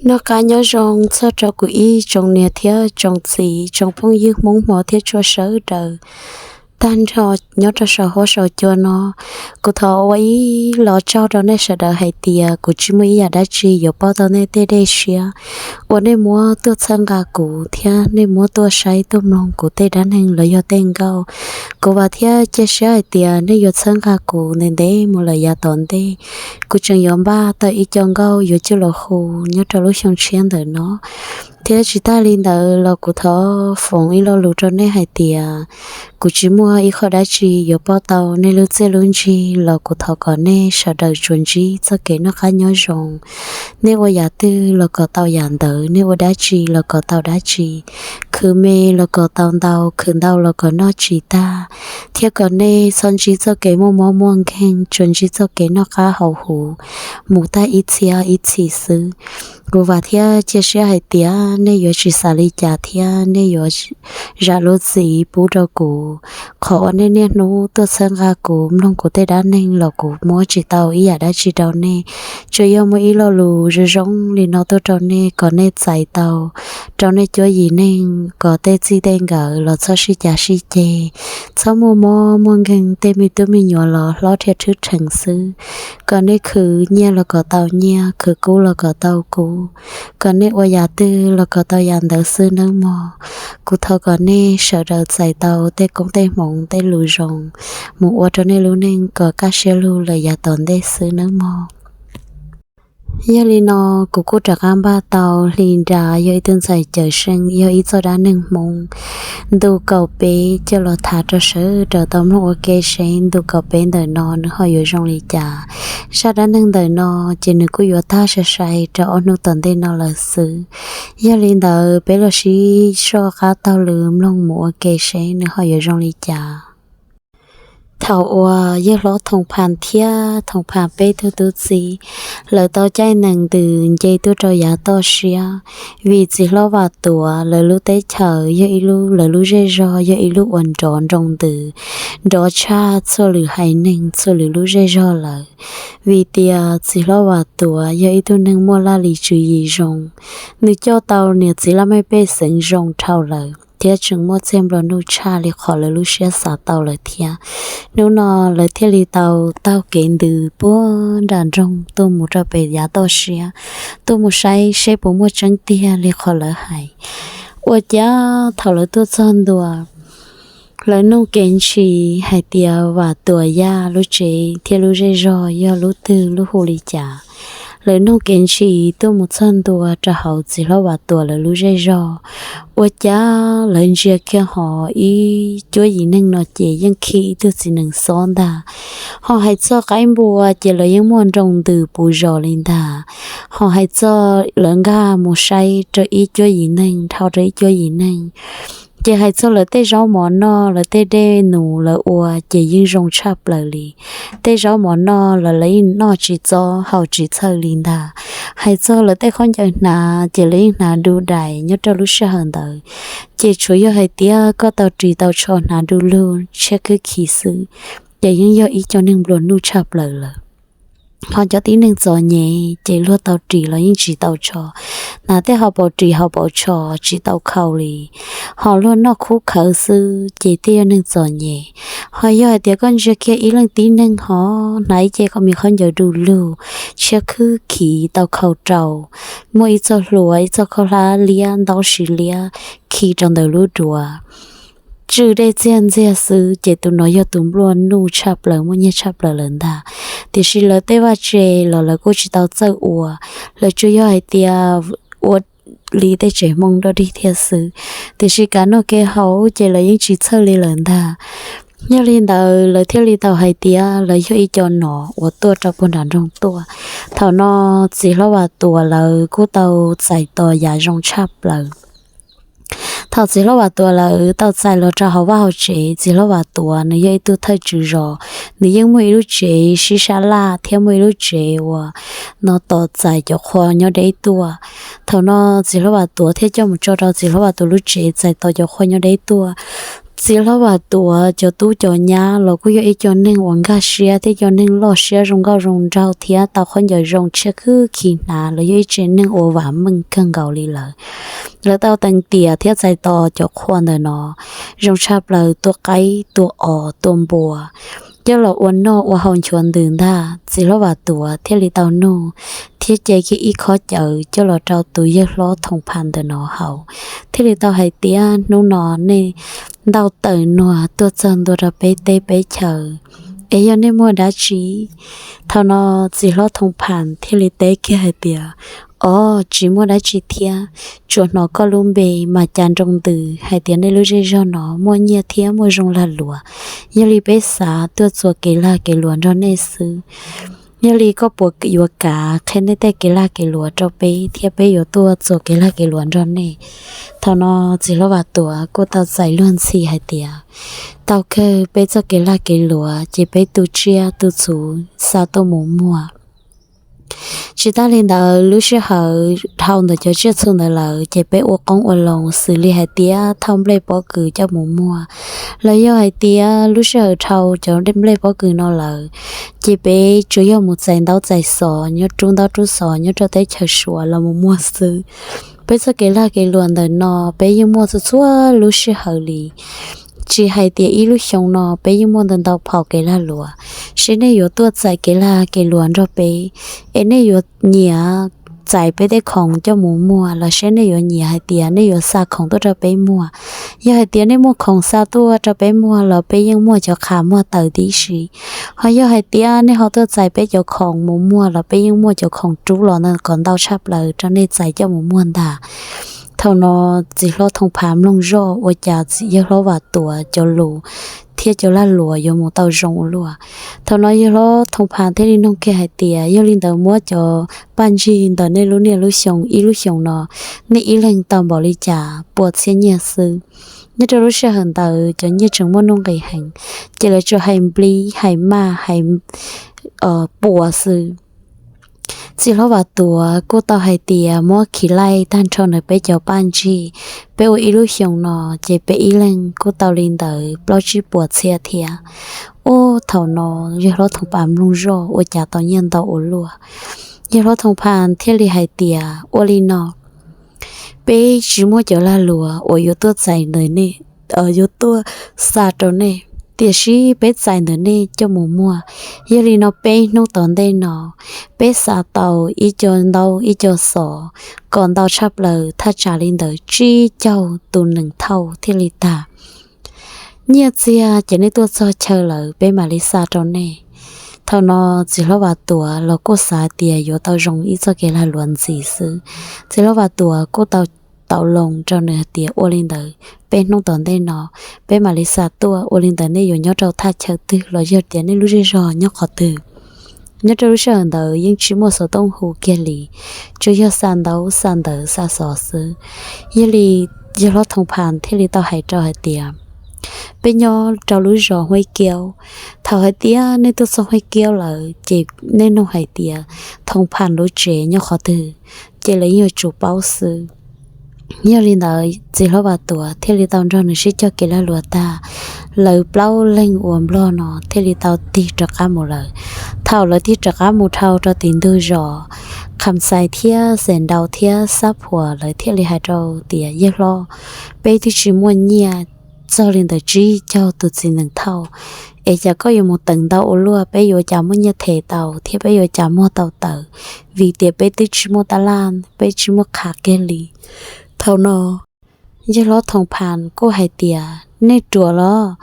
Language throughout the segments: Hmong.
Noj qab nyob zoo txog rau kuv ib tsoom niam thiab tsoom txiv, tsoom phooj ywg Hmoob hmov thiab tshua sawv daws tag nrho nyob rau saum huab saum cua no. Kuv thov ua ib los tsaug rau nej sawv daws hais tias kuv tsis muaj ib yam dab tsi yuav pauj tau nej tej dej siab uas nej muab tuaj txhawb nqa kuv thiab nej muab tuaj saib tuaj mloog kuv tej dab neeg los yog tej nkauj. Kuv vam thiab cia siab hais tias nej yuav txhawb nqa kuv ntev ntev mus lawm yav tom ntej. Kuv tseem yuav npaj tau ib co nkauj yuav coj los hu nyob rau lub xyoo tshiab ntawm no. Thiab tsis tag li ntawd los kuv thov foom ib lo lus rau nej hais tias kuv tsis muaj ib qho dab tsi yuav pauj tau nej lub txiaj lub ntsig los kuv thov kom nej sawv daws tsuas ntsib txoj kev noj qab nyob zoo. Nej ua yam twg los kom tau yam ntawd, nej ua dab tsi los kom tau dab tsi, khwv me los kom tau ntau, khwv ntau los kom noj tsis tag, thiab kom nej txhob ntsib txoj kev muaj mob muaj nkeeg, tsuas ntsib txoj kev noj qab haus huv mus tag ib txhia ib txhis xwb. Kuv vam thiab cia siab hais tias nej yuav tsis xav li cas thiab nej yuav zam lub txim pub rau kuv. Qhov uas nej niaj hnub tuaj txhawb nqa kuv mloog kuv tej dab neeg los kuv muab tsis tau ib yam dab tsi rau nej. Tsuas yog muaj ib lo lus zoo zoo li no tuaj rau nej kom nej txais tau rau nej cuab yim neeg kom tej txij tej nkawm los txhob sib cav sib ceg, txhob muaj mob muaj nkeeg, tej me tub me nyuam los hlob thiaj thwb rhees xwb. Kom nej khwv nyiaj los kom tau nyiaj, khwv kub los kom tau kub, kom nej ua yam twg los kom tau yam ntawd xwb nawb mog. Kuv thov kom nej sawv daws txais tau tej koob tej hmoov tej lus zoo mus ua rau nej lub neej kom kaj siab lug lawm yav tom ntej xwb nawb mog. Yog li no, kuv kuj rov qab npaj tau hli nra yog ib tug ntxhais cawm seej, yog ib txoj dab neeg Hmoob. Ntu kaum peb coj los tham rau sawv daws tau mloog ua ke seb ntu kaum peb ntawm no nws ho yuav zoo li cas. Zaj dab neeg ntawm no ces nws kuj yuav tag sai sai rau ob hnub tom ntej no lawm xwb. Yog li ntawd peb los sib soj qab taug lw mloog mus ua ke seb nws ho yuav zoo li cas. Thaum uas yawg hlob Thoom Phas thiab Thoom Phas peb tug tub txib, lawv tau caij nees ntws nce tuaj rau yav toj siab, vim txiv hlob Vam Tuam lawv lub teb chaws yog ib lub, lawv lub zej zog yog ib lub uas nrov nroo ntws, nrov tshaj txhua lwm haiv neeg txhua lwm lub zej zog lawm. Vim tias txiv hlob Vam Tuam yog ib tug neeg muaj laj lim tswv yim zoo, nws coj tau niam txiv laj mej pej xeem zoo dhau lawm thiab tseem muaj txiag nplua nuj tshaj li qhov lawv lub siab xav tau lawm thiab. Hnub no lawv thiaj li tau taug kev ntws puag nram nroog tuaj mus rau pem yav toj siab, tuaj mus saib seb puas muaj tseeb tiag li qhov lawv hais. Ua cas thaum lawv tuaj txog ntua, lawv nug kev ntshis hais tias Vam Tuam Yaj lub tsev thiab lub zej zog yog lub twg lub hu li cas. Lawv nug kev ntshis tuaj mus txog ntua rau hauv txiv hlob Vam Tuam lawv lub zej zog, ua cas lawv ntsia kiag ho ib cuab yim neeg no ces yeej khi ib tug txiv nees xob ntag. Ho hais txog qaib npua ces lawv yeej muaj nroo ntws puv zos li ntag. Ho hais txog lawv nkag mus saib rau ib cuab yim neeg, dhau rau ib cuab yim neeg, ces hais txog lawv tej zaub mov noj, lawv tej dej num lawv ua ces yeej zoo tshaj plaws li. Tej zaub mov noj los lawv yeej noj tsis txob haus tsis txhawj li ntag. Hais txog lawv tej khaub ncaws hnav ces lawv yeej hnav du dais nyob rau lub sij hawm ntawd, ces tsuas yog hais tias koj tau ris tau tsho hnav du lug tshiab khwb khiv xwb, ces yeej yog ib co neeg nplua nuj tshaj plaws lawm. Ho cov tib neeg txom nyem ces luag tau ris los yeej tsis tau tsho, hnav tej hauv paus ris hauv paus tsho tsis tau khau li, ho luag noj khub khawv xwb ces thiaj yog neeg txom nyem. Ho yog hais tias koj ntsia kiag ib leej tib neeg ho hnav ib ce me khaub ncaws du lug tshiab khwb khiv tau khau rau, muaj ib txoj hlua ib txoj khaub hlab liab ntaub si liab khi rau ntawm lub duav, tswj dej txiag ntxiag xwb ces tus no yog tus nplua nuj tshaj plaws muaj nyiaj tshaj plaws lawm ntag. Tiam sis lawv tej vaj tse los lawv kuj tsis tau txawj ua, lawv tsuas yog hais tias ua li tej tsev Hmoob dog dig thiab xwb, tiam sis kev noj kev haus ces lawv yeej tsis txhawj li lawm ntag. Yog li ntawd lawv thiaj li tau hais tias lawv yog ib co nom uas tuaj rau puag nram nroog tuaj. Thaum no txiv hlob Vam Tuam lawv kuj tau txais tos yam zoo tshaj plaws. Thaum txiv hlob Vam Tuam lawv tau txais los rau hauv vaj hauv tsev, txiv hlob Vam Tuam nws yog ib tug thawj tswv zos, nws yeej muaj ib lub tsev sib sab laj thiab muaj ib lub tsev uas no tos txais cov qhua nyob deb tuaj. Thaum no txiv hlob Vam Tuam thiaj coj mus tso rau txiv hlob Vam Tuam lub tsev txais tos cov qhua nyob deb tuaj. Txiv hlob Vam Tuam cov tub cov nyab los kuj yog ib co neeg uas nkag siab thiab cov neeg loj siab zoo nkauj zoo nraug thiab tau khaub ncaws zoo tshiab khwb khi hnav, los yog ib tsev neeg uas vam meej kawg nkaus li lawm. Lawv tau teev tiam thiab txais tos cov qhua ntawm no zoo tshaj plaws, tua qaib, tua os, tua npua coj los ua noj ua haus nchuav ntws ntag. Txiv hlob Vam Tuam thiaj li tau nug thiab ce kiag ib khob cawv coj los rau tus yawg hlob Thoom Pham ntawm no haus, thiaj li tau hais tias, Hnub no nej ntau tawm nuag tuaj txog ntua rau peb teb peb chaw, es yog nej muaj dab tsi? Thaum no txiv hlob Thoom Pham thiaj li teb kiag hais tias, Os, tsis muaj dab tsi thiab, tsuas hnov koj lub npe mas cas nroo ntws hais tias nej lub zej zog no muaj nyiaj thiab muaj zoo lag luam. Yog li peb xav tuaj txuas kev lag kev luam nrog nej xwb. Yog li koj puas yuav kav qhia nej tej kev lag kev luam rau peb thiab peb yuav tuaj txuas kev lag kev luam nrog nej? Thaum no txiv hlob Vam Tuam kuj tau txais luag ntxhi hais tias, Tau kawg, peb txoj kev lag kev luam ces peb tu tsiaj tu txhuv xa tuaj mus muag. Tsis tas li ntawd, lub sij hawm dhau ntawm cov tsiaj txhu ntawd lawm ces peb ua qoob ua loo xws li hais tias thauj nplej pob kws coj mus muag, los yog hais tias lub sij hawm dhau cov nplej pob kws no lawm ces peb tsuas yog mus txais ntaub txais xov nyob rub ntaub rub xov nyob rau teb chaws Suav los mus muag xwb. Peb txoj kev lag kev luam ntawm no peb yeej muaj txhua txhua lub sij hawm li. Tsis hais tias ib lub xyoo no peb yeej muaj ntau ntau phau kev lag luam. Seb nej yuav tuaj txais kev lag kev luam nrog peb, es nej yuav nyiam txais peb tej khoom coj mus muag los seb nej yuav nyiam hais tias nej yuav xa khoom tuaj rau peb muag. Yog hais tias nej muaj khoom xa tuaj rau peb muag los peb yeej muaj cov qha muag taws tib si. Ho yog hais tias nej ho tuaj txais peb cov khoom mus muag los peb yeej muaj cov khoom rub los ntawm kom ntau tshaj plaws rau nej txais coj mus muag ntag. Thaum no txiv hlob Thoom Pham mloog zoj ua cas txiv yawg hlob Vam Tuam cov lus thiab cov lag luam yuav mus tau zoo ua luaj. Thaum no yawg hlob Thoom Pham thiaj li nug kiag hais tias, Yog li ntawd muab cov paj ntsig ntawm nej lub niaj lub xyoo ib lub xyoos no, nej ib leeg tau npaum li cas pua txhiab nyiaj xwb? Nyob rau lub sij hawm ntawd cov nyiaj tseem muaj nuj nqis heev, ces lawv tsuas hais nplib hais maj hais pua xwb. Txiv hlob Vam Tuam kuj tau hais tias, Muab khi laij tag nrho ntawm peb cov paj ntsig, peb ua ib lub xyoos no ces peb ib leeg kuj tau li ntawd plaub tsib puas txhiab thiab. Ub, thaum no yawg hlob Thoom Pham mloog zoj ua cas tau nyiaj ntau ua luaj. Yawg hlob Thoom Pham thiaj li hais tias, Ua li no, peb tsis muaj cov lag luam uas yuav tuaj txais ntawm nej, yuav tuaj xa rau nej, tiam sis peb txais ntawm nej coj mus muag. Yog li no peb hnub tom ntej no peb xa tau ib co ntaub ib co xov kom ntau tshaj plaws thaj tsam li ntawd tsib caug tus nees thauj thiaj li tag. Nyiaj txiag ces nej tuaj txog chaw lawm peb mam li xa rau nej. Thaum no txiv hlob Vam Tuam los kuj xav tias yuav tau zoo ib txoj kev lag luam ntxiv xwb. Txiv hlob Vam Tuam kuj tau tau loo rau nws hais tias, Ua li ntawd peb hnub tom ntej no peb mam li xa tuaj, ua li ntawd nej yuav nyob rau thaj chaw twg los yog tias nej lub zej zog nyob qhov twg? Nyob rau lub sij hawm ntawd yeej tsis muaj xov tooj hu kiag li, tsuas yog xa ntaub xa ntawv xa xov xwb. Yog li yawg hlob Thoom Pham thiaj li tau hais rau hais tias, Peb nyob rau lub zos Huaib Kiaub. Thaum hais tias nej tuaj txog Huaib Kiaub lawm ces nej nug hais tias Thoom Pham lub tsev nyob qhov twg, ces lawv yeej yuav tsum paub xwb. Yog li ntawd txiv hlob Vam Tuam thiaj li tau nrog nws sib cog kev lag luam tag, lawv plaub leeg uas nplog no thiaj li tau tig rov qab mus lawm. Thaum lawv tig rov qab mus dhau rau tim ntug zos, Kham Xais thiab Xes Nraus thiab Xab Phuam lawv thiaj li hais rau tias, Yawg hlob, peb twb tsis muaj nyiaj txog li ntawm tsib caug tus txiv nees thauj, es cas koj yuav mus teev ntau ua luaj, peb yuav cas muaj nyiaj them tau thiab peb yuav cas muag tau taws, vim tias peb twb tsis muaj tab laj, peb tsis muaj qha kiag li. Thaum no yawg hlob Thoom Pham kuj hais tias, Nej ruam los,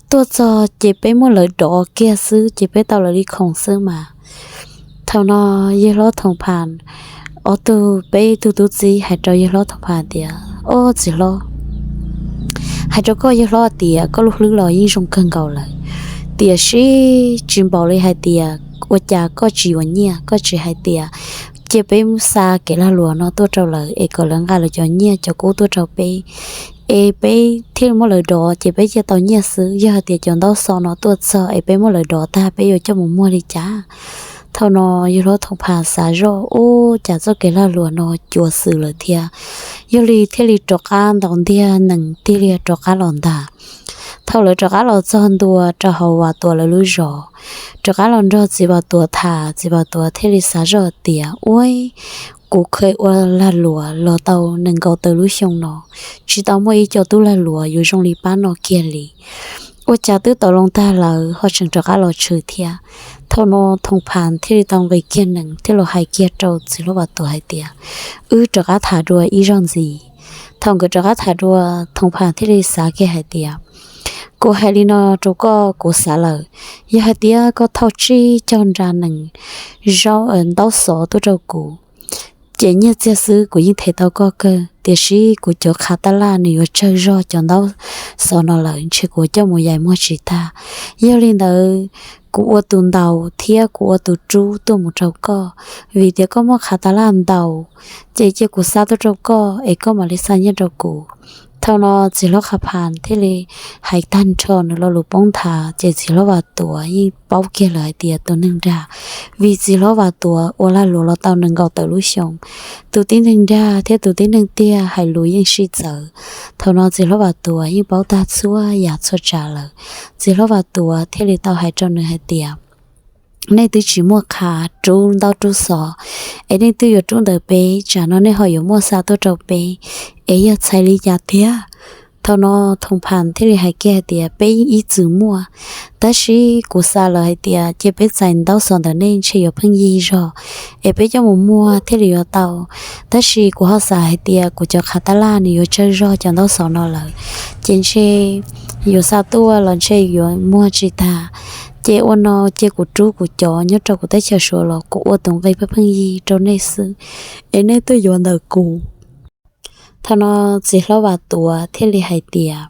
tuaj txog ces peb muab lawv dov kiag xwb ces peb tau lawv li khoom xwb mas. Thaum no yawg hlob Thoom Pham, ob tug peb tug tub txib hais rau yawg hlob Thoom Pham tias, Ob, txiv hlob, hais rau koj yawg hlob tias koj lub hlwb los yeej zoo kawg nkaus lawm, tiam sis tsis npaum li hais tias ua cas koj tsis yuav nyiaj, koj tsis hais tias cia peb xa kev lag luam no tuaj rau lawv es kom lawv nqa lawv cov nyiaj cov kub tuaj rau peb, es peb thiaj muab lawv dov ces peb cia tau nyiaj xwb. Yog hais tias cov ntaub xov no tuaj txog es peb muab lawv dov tag peb yuav coj mus muag li cas? Thaum no yawg hlob Thoom Pham xav zoj, Ub, cas txoj kev lag luam no cuav xwm lawm thiab. Yog li thiaj li rov qab ntaus ntiag nees tig li rov qab los ntag. Thaum lawv rov qab los txog ntua rau hauv Vam Tuam lawv lub zos, rov qab los nrog txiv Vam Tuam tham, txiv Vam Tuam thiaj li xav zoj tias, Ua, kuv kheev ua lag luam los tau nees nkaum tawm lub xyoo no, tsis tau muaj ib co tub lag luam yuav zoo li pab no kiag li. Ua cas twb tau loo tag lawm ho tseem rov qab los tshwm thiab? Thaum no Thoom Phas thiaj li tau nqis kiag nees thiab los hais kiag rau txiv hlob Vam Tuam hais tias, Wb rov qab tham dua ib zaug ntxiv. Thaum nkawd rov qab tham dua, Thoom Phas thiaj li xav kiag hais tias, Kuv hais li no rau koj, kuv xav lawm, yog hais tias koj thauj tsib caug nra nees zaub ntaub xov tuaj rau kuv, ces nyiaj txiag xwb kuv yeej them tau koj kawg, tiam sis kuv cov qhav tab laj nws yuav tsawg zog cov ntaub xov no lawm, ntshe kuv coj mus yaim muag tsis tag. Yog li ntawd, kuv ua tus ntaus thiab kuv ua tus rub tuaj mus rau koj, vim tias koj muaj qhav tab laj ntaus, ces cia kuv xa tuaj rau koj es koj mam li xa nyiaj rau kuv. Thaum no txiv hlob Qha Phas thiaj li hais tag nrho nws lo lus poob nthav, ces txiv hlob Vam Tuam yeej paub kiag lawm hais tias tus neeg dag, vim txiv hlob Vam Tuam ua lag luam los tau nees nkaum tawm lub xyoo. Tus tib neeg dag thiab tus tib neeg tiag hais lus yeej sib txawv. Thaum no txiv hlob Vam Tuam yeej paub tag txhua yam txhua tsav lawm, txiv hlob Vam Tuam thiaj li tau hais rau nws hais tias, Nej twb tsis muaj qhav rub ntaub rub xov, es nej twb yuav rub ntawm peb, tsam no nej ho yuav muaj xa tuaj rau peb, es yog txhais li cas thiab? Thaum no Thoom Phas thiaj li hais kiag hais tias, Peb ib txwm muaj, tab sis kuv xav lawm hais tias cia peb txais ntaub xov ntawm nej ntshe yuav pheej yig zog, es peb coj mus muag thiaj li yuav tau. Tab sis kuv ho xav hais tias kuv cov qhav tab laj nws yuav tsawg zog cov ntaub xov no lawm, ces ntshe yuav xa tuaj los ntshe yuav muag tsis tag. Ces ua no cia kuv rub kuv cov nyob rau kuv teb chaws Suav los kuv ua tus nqi pheej pheej yig rau nej xwb, es nej tuaj yuav ntawm kuv. Thaum no txiv hlob Vam Tuam thiaj li hais tias,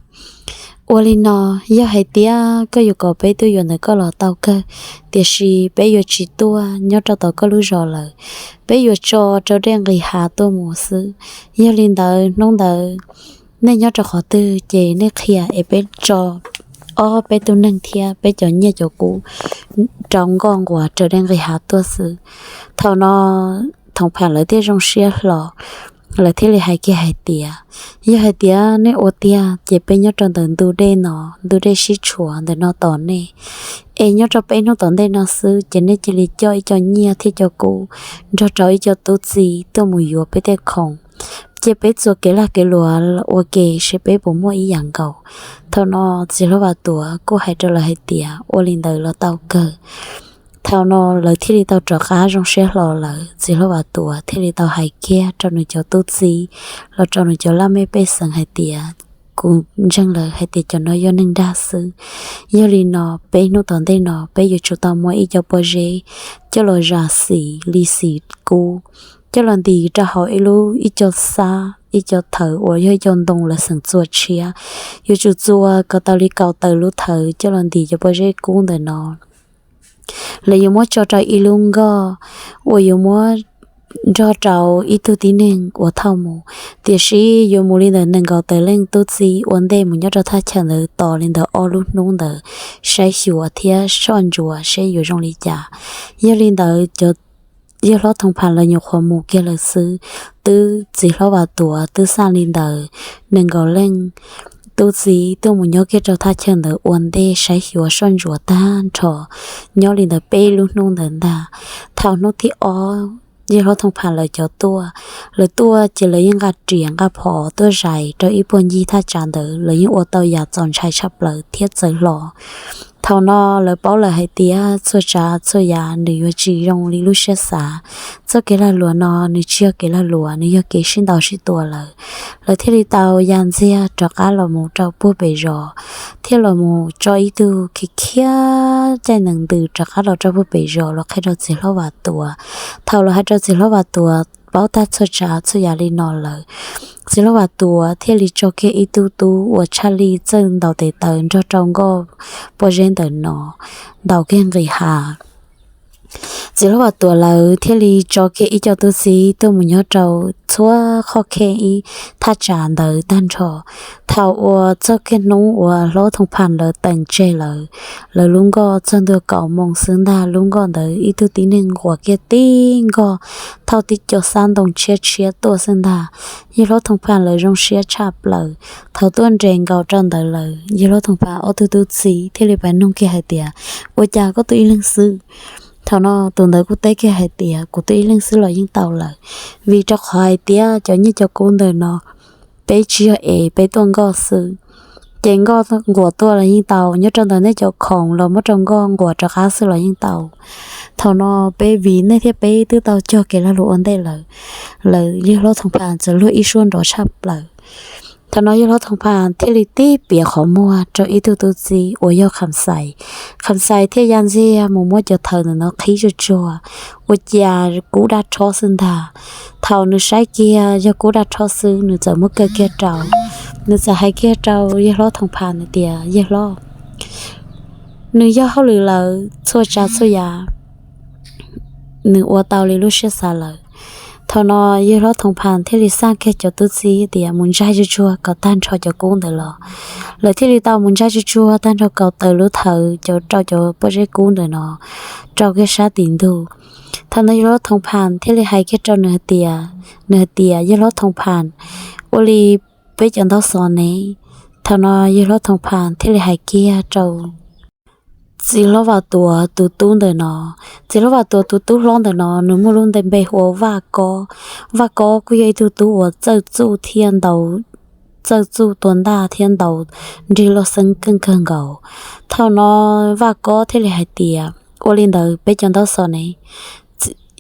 Ua li no, yog hais tias koj yuav kom peb tuaj yuav ntawm koj los tau kawg, tiam sis peb yuav tsis tuaj nyob rau tom koj lub zos lawm, peb yuav tso rau dej nqis hav tuaj mus xwb. Yog li ntawd hnub ntawd nej nyob rau qhov twg ces nej qhia es peb tso ob peb tug neeg thiab peb cov nyiaj cov kub rau nkoj nquas raws dej nqis hav tuaj xwb. Thaum no Thoom Phas lawv thiaj zoo siab hlo, lawv thiaj li hais kiag hais tias, Yog hais tias nej ua tiag ces peb nyob rau ntawm ntu dej no, ntu dej sib tshuam ntawm no tos nej, es nyob rau peb hnub tom ntej no xwb ces nej cia li coj ib co nyiaj thiab cov kub nrog rau ib co tub txib tuaj mus yuav peb tej khoom, cia peb txuas kev lag kev luam ua ke seb peb puas muaj ib yam nkaus. Thaum no txiv hlob Vam Tuam kuj hais rau lawv hais tias, Ua li ntawd los tau kawg. Thaum no lawv thiaj li tau rov qab zoo siab hlo lawm, txiv hlob Vam Tuam thiaj li tau hais kiag rau nws cov tub txib los rau nws cov laj mej pej xeem hais tias, Kuv ntseeg lawm hais tias cov no yog neeg dag xwb. Yog li no peb hnub tom ntej no peb yuav tsum tau muab ib co pob zeb coj los zam xim li xim kub, coj los ntis rau hauv ib lub ib co xab ib co thawv uas yog ib co ntoo lawv xeem txua tshiab. Yuav tsum txua kom tau li kaum tawm lub thawv coj los ntis cov pob zeb kub ntawm no. Lawv yuav muab tso rau ib lub nkoj uas yuav muab nrog rau ib tug tib neeg uas thauj mus, tiam sis yuav mus li ntawm nees nkaum tawm leej tub txib ua ntej mus nyob rau thaj chaw ntawd tos li ntawm ob lub hnub ntawd saib xyuas thiab soj ntsuam seb yuav zoo li cas. Yog li ntawd cov yawg hlob Thoom Phas lawv nyuam qhuav mus kiag lawm xwb, twb txiv hlob Vam Tuam twb xa li ntawd nees nkaum leej tub txib tuaj mus nyob kiag rau thaj chaw ntawd ua ntej saib xyuas soj ntsuam tag nrho nyob li ntawd peb lub hnub ntawd ntag. Thaum hnub thib ob yawg hlob Thoom Phas lawv cov tuaj, lawv tuaj ces lawv yeej nqa riam nqa phom tuaj zais rau ib puag ncig thaj tsam ntawd, lawv yeej ua tau yam txaus ntshai tshaj plaws thiab txawv hlo. Thaum no lawv paub lawm hais tias txhua tsav txhua yam nws yuav tsis zoo li lub siab xav. Txoj kev lag luam no nws tsis yog kev lag luam, nws yog kev sib ntaus sib tua lawm. Lawv thiaj li tau ya ntxiag rov qab los mus rau puag pem zos, thiab los mus tso ib tug khiav khiav caij nees ntws rov qab los rau puag pem zos los qhia rau txiv hlob Vam Tuam. Thaum lawv hais rau txiv hlob Vam Tuam paub tag txhua tsav txhua yam li no lawm, txiv hlob Vam Tuam thiaj li tso kiag ib tug tub uas tshaj li txawj ntaus tes taw nrog rau nkoj pob zeb ntawm no ntaus kiag nqis hav. Txiv hlob Vam Tuam lawv thiaj li tso kiag ib co tub txib tuaj mus nyob rau txhua qhov khej ib thaj tsam ntawd tag nrho. Thaum uas txog kiag hnub uas hlob Thoom Pham lawv teem tseg lawv, lawv lub nkoj txog ntua kaum moos xwb ntag, lub nkoj ntawd ib tug tib neeg nquas kiag tib nkoj thauj tib co xab ntoo tshiab tshiab tuaj xwb ntag. Yawg hlob Thoom Pham lawv zoo siab tshaj plaws. Thaum tuaj nres nkaus rau ntawd lawm, yawg hlob Thoom Pham ob tug tub txib thiaj li pab nug kiag hais tias, Ua cas koj tuaj ib leeg xwb? Thaum no tus ntawd kuj teb kiag hais tias, Kuv tuaj ib leeg xwb los yeej tau lawm, vim rau qhov hais tias cov nyiaj cov kub ntawm no peb tsis yog es peb tuaj nkoj xwb, ces nkoj nquas tuaj los yeej tau, nyob rau ntawm nej cov khoom los muab rau nkoj nquas rov qab xwb los yeej tau. Thaum no peb vim nej thiab peb twb tau cog kev lag luam ua ntej lawm, lawv yawg hlob Thoom Pham txawm luag ib suab nrov tshaj plaws. Thaum no yawg hlob Thoom Pham thiaj li tib piav qhov muag rau ib tug tub txib uas yog Kham Xais. Kham Xais thiaj ya ntxiag mus muab cov thawv ntawm no qhib tsuag tsuag, ua cas kub daj rhob xwb ntag. Thaum nws saib kiag yog kub daj rhob xwb, nws txawm muab kaw kiag rau, nws txawm hais kiag rau yawg hlob Thoom Pham hais tias, Yawg hlob, nws yog hauj lwm lawm, txhua tsav txhua yam nws ua tau li lub siab xav lawm. Thaum no yawg hlob Thoom Pham thiaj li xaj kiag cov tub txib tias mus ntsaig tsuag tsuag kom tag nrho cov kub ntawd los. Lawv thiaj li tau mus ntsaig tsuag tsuag tag nrho kaum tawm lub thawv cov rau cov pob zeb kub ntawm no rau kiag sab tim ntug. Thaum no yawg hlob Thoom Pham thiaj li hais kiag rau nws hais tias, nws hais tias, Yawg hlob Thoom Pham, ua li peb cov ntaub xov ne? Thaum no yawg hlob Thoom Pham thiaj li hais kiag rau txiv hlob Vam Tuam tus tub ntawm no. Txiv hlob Vam Tuam tus tub hlob ntawm no nws muaj lub npe hu ua Vaj Kob. Vaj Kob kuj yog ib tug tub uas txawj txuj thiab ntaus, txawj txuj tua ntaj thiab ntaus nrig loj xeeb keej kawg nkaus. Thaum no Vaj Kob thiaj li hais tias, Ua li ntawd peb cov ntaub xov ne?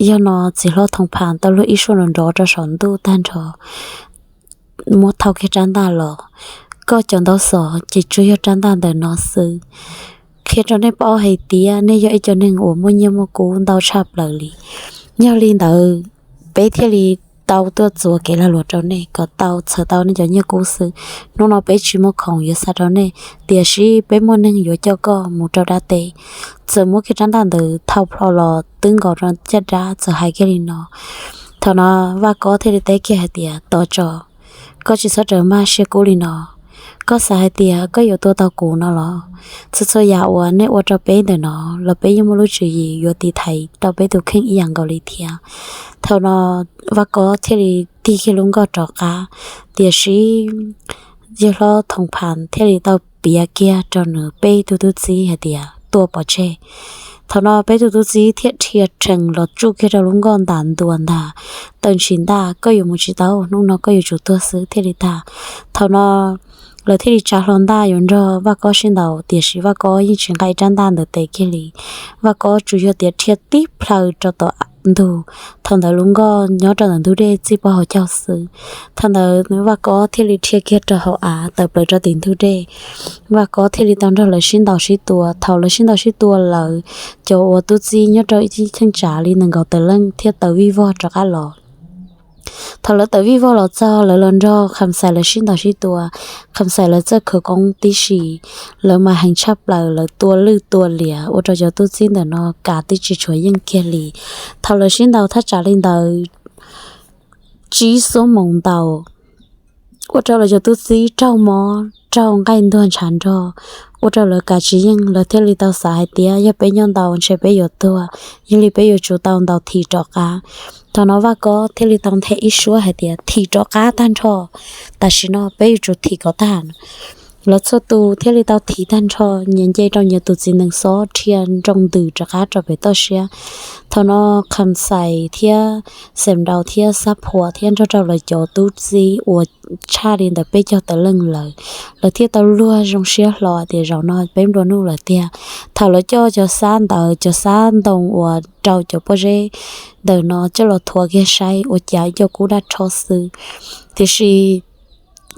Yog no txiv hlob Thoom Pham tau luag ib suab nrov nrov rau saum ntuj tag nrho, muab thau kiag rab ntaj los. Koj cov ntaub xov ces tsuas yog rab ntaj ntawm no xwb. Qhia rau nej paub hais tias nej yog ib co neeg uas muaj nyiaj muaj kub ntau tshaj plaws li. Yog li ntawd, peb thiaj li tau tuaj txuas kev lag luam rau nej kom tau txhawm tau nej cov nyiaj kub xwb. Hnub no peb tsis muaj khoom yuav xa rau nej, tiam sis peb muaj neeg yuav coj koj mus rau dab teb. Txawm muab kiag rab ntaj ntawd thau plho los twb nkaus rau caj dab txawm hais kiag li no. Thaum no Vaj Kob thiaj li teb kiag hais tias, Tos tso, koj tsis txhob rawm maj siab kub li no. Koj xav hais tias koj yuav tua tau kuv no los? Txhua txhua yam uas nej ua rau peb ntawm no los peb yeej muaj lub tswv yim yuav tiv thaiv rau peb tus kheej ib yam nkaus li thiab. Thaum no Vaj Kob thiaj li tig kiag lub nkoj rov qab, tiam sis yawg hlob Thoom Pham thiaj li tau piav kiag rau nws peb tug tub txib hais tias, Tua pov tseg. Thaum no peb tug tub txib thiaj dhia rhees los tsuj kiag rau lub nkoj ntam ntua ntag. Tawm ntshis ntaj, koj yuav mus tsis tau, hnub no koj yuav tsum tuag xwb thiaj li tag. Thaum no lawv thiaj li tsa hlo ntaj yuav nrog Vaj Kob sib ntaus, tiam sis Vaj Kob yeej tsis nqa rab ntaj ntawd tes kiag li. Vaj Kob tsuas yog tias dhia tib plhaw rau tom ntug, thaum ntawd lub nkoj nyob rau ntawm ntug dej txij pog hauv caug xwb. Thaum ntawd Vaj Kob thiaj li dhia kiag rau hauv av tawm plaws rau tim ntug dej. Vaj Kob thiaj li tau nrog lawv sib ntaus sib tua. Thaum lawv sib ntaus sib tua lawm, cov uas tub txib nyob rau ib cheeb tsam li nees nkaum tawm leej thiaj tawm vij vog rov qab los. Thaum lawv tawm vij vog los txog, lawv los nrog Kham Xais lawv sib ntaus sib tua. Kham Xais lawv txawj khawv koob tib si, lawv mas heev tshaj plaws, lawv tua lwj tua liam ua rau cov tub txib ntawm no kav tib tsis tshuav yeej kiag li. Thaum lawv sib ntaus thaj tsam li ntawd tsib xuab moos ntaus, ua rau lawv cov tub txib raug mob raug nqaij ntuag ntshav nrog, ua rau lawv kav tsis yeej. Lawv thiaj li tau xav hais tias, Yog peb nyob ntaus ntshe peb yuav tuag, yog li peb yuav tsum tau ntaus thim rov qab. Thaum no Vaj Kob thiaj li tau nthe ib suab hais tias, Thim rov qab tag nrho, tam sim no peb yuav tsum thim kom tag. Lawv txhua tus thiaj li tau thim tag nrho, nyias nce rau nyias tus txiv nees xob dhia nroo ntws rov qab rau pem toj siab. Thaum no Kham Xais thiab Xem Nraus thiab Xab Phuam thiab nrog rau lawv cov tub txib uas tshaj li ntawm peb caug tawm leej lawm, lawv thiaj tau luag zoo siab hlo tias, Zaum no peb nplua nuj lawm tiag. Thaum lawv coj cov xab ntawd, cov xab ntoo uas rau cov pob zeb ntawm no coj los thuav kiag saib, ua cas ib co kub daj rhob xwb, tiam sis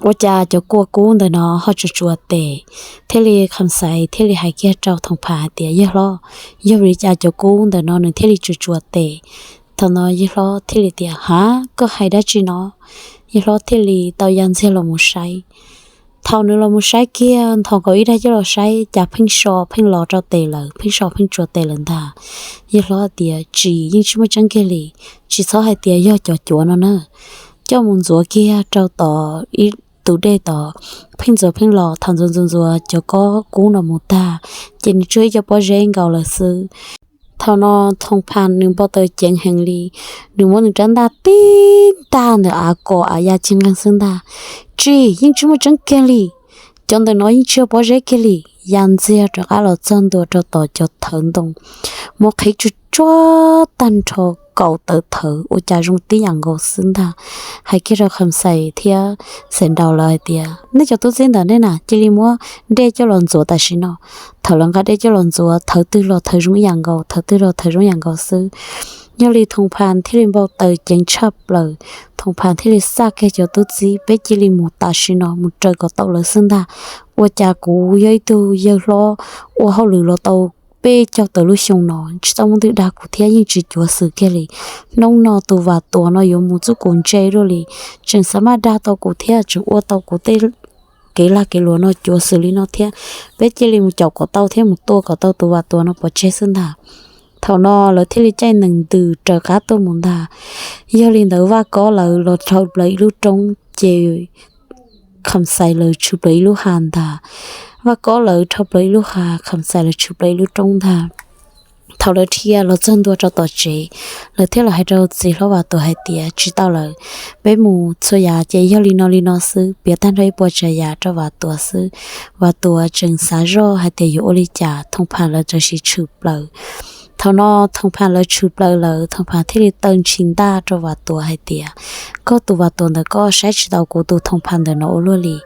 ua cas cov kua kub ntawm no ho tsuas tsuas tes. Thiaj li Kham Xais thiaj li hais kiag rau Thoom Pham hais tias, Yawg hlob, yog vim li cas cov kub ntawm no nws thiaj li tsuas tsuas tes? Thaum no yawg hlob thiaj li tias, Ha, koj hais dab tsi no? Yawg hlob thiaj li tau ya ntxiag los mus saib. Thaum nws los mus saib kiag, nthos nkaus ib daim coj los saib cas pheej so pheej los rau tes lawm, pheej so pheej tsuas tes lawm ntag. Yawg hlob tias, Tsis, yeej tsis muaj tseeb kiag li, tsis txhob hais tias yog cov cuav no na. Coj mus ntxuav kiag rau tom ib tus dej tod, pheej ntxuav pheej los, thaum ntxuav ntxuav ntxuav cov kob kub no mus tag, ces nws tsuag ib co pob zeb nkaus lawm xwb. Thaum no Thoom Phas nws npau taws ceev heev li, nws muab nws rab ntaj tib ntag ntawm av kom av ya ci nqeeg xwb ntag. Tsis, yeej tsis muaj tseeb kiag li, cov ntawm no yeej tsis yog pob zeb kiag li. Ya ntxiag rov qab los txog ntua rau tom cov thawv ntoo, muab qhib tsuag tsuag tag nrho, kaum tawm thawv ua cas zoo tib yam nkaus xwb ntag. Hais kiag rau Kham Xais thiab Xais Nraus lawv hais tias, Nej cov tub txib ntawm nej na, cia li muab dej coj los ntxuav tam sim no. Thaum lawv nqa dej coj los ntxuav, thawv twg los thawv zoo ib yam nkaus, thawv twg los thawv zoo ib yam nkaus xwb. Yog li Thoom Phas thiaj li npau taws ceev tshaj plaws, Thoom Phas thiaj li xaj kiag cov tub txib, Peb cia li mus tam sim no, mus raws kom tau lawv xwb ntag. Ua cas kuv yog ib tug yawg hlob ua hauj lwm los tau peb caug tawm lub xyoo no, tsis tau muaj leej twg dag kuv thiab yeej tsis cuav xwm kiag li. Hnub no tus Vam Tuam no yuav mus txuj kuv ntse luaj li, tseem xav maj dag tau kuv thiab tseem ua tau kuv tej kev lag kev luam no cuav xwm li no thiab. Peb cia li mus caum kom tau thiab mus tua kom tau tus Vam Tuam no pov tseg xwb ntag. Thaum no lawv thiaj li caij nees ntws raws qab tuaj mus ntag. Yog li ntawd Vaj Kob lawv los dhau plaws ib lub roob, ces Kham Xais lawv tshwm plaws ib lub hav ntag. Vaj Kob lawv dhau plaws ib lub hav, Kham Xais lawv tshwm plaws ib lub roob ntag. Thaum lawv dhia los txog ntua rau tom tsev, lawv thiaj los hais rau txiv hlob Vam Tuam hais tias, Tsis tau lawm, peb mus txhua yam ces yog li no li no xwb, piav tag nrho ib puas tsav yam rau Vam Tuam xwb. Vam Tuam tseem xav zoj hais tias yuav ua li cas Thoom Phas lawv tam sim tshwm plaws. Thaum no Thoom Phas lawv tshwm plaws lawm, Thoom Phas thiaj li taw ntshis ntaj rau Vam Tuam hais tias, Koj tus Vam Tuam ntawm koj saib tsis taus kuv tus Thoom Phas ntawm no ua luaj li.